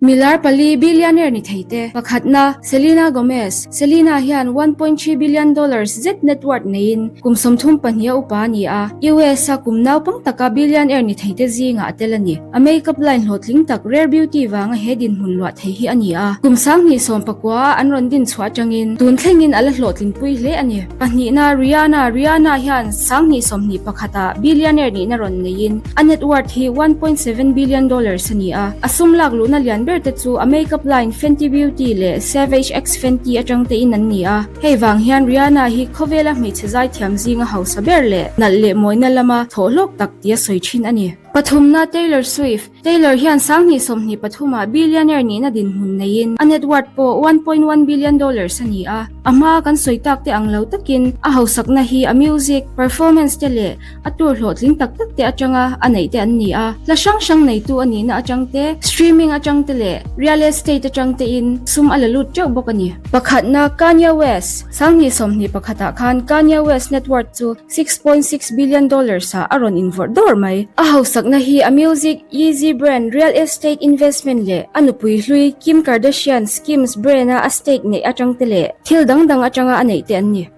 Milar pali billionaire ni thei te. Pakhatna, Selena Gomez. Selena hian $1.3 billion zet net worth neiin kum 32 a upa a ni a. US a kum naupang taka billionaire ni thei te zingah a tel a ni. A makeup line hlawhtling tak Rare Beauty vanga he dinhmun luah thei hi a ni a. Kum 2019 a an rawn din chhuah atangin tun thlengin a la hlawhtling pui hle a ni. Pahnihna, Rihanna. Rihanna hian 2021 ah billionaire nihna rawn neiin a net worth hi $1.7 billion a ni a. A sum lak luhna lian ber te chu a makeup line Fenty Beauty leh Savage X Fenty atang te in an ni a. Hei vang hian Rihanna hi khawvela hmeichhe zaithiam zinga hausa ber leh nalh leh mawina lama thawhhlawk tak tia sawi thin a ni. Pathumna, Taylor Swift. Taylor hian 2023 ah billionaire nihna dinhmun neiin a net worth pawh $1.1 billion a ni a. A hma kan sawi tak te ang lo takin a hausakna hi a music, performance te leh a tour hlawhtling tak tak te atanga a neih te an ni a. Hla hrang hrang neitu a nihna atang te, streaming atang te leh real estate atang te in sum a la lut teuh bawk a ni. Pakhatna, Kanye West. 2021 ah khan Kanye West net worth chu $6.6 billion ah a rawn invawrh dawr mai. A hausakna hi a music, Yeezy brand, real estate investment leh a nupui hlui Kim Kardashian Skims brand a a stake neih atang te leh thil dang dang atanga a neih te an ni.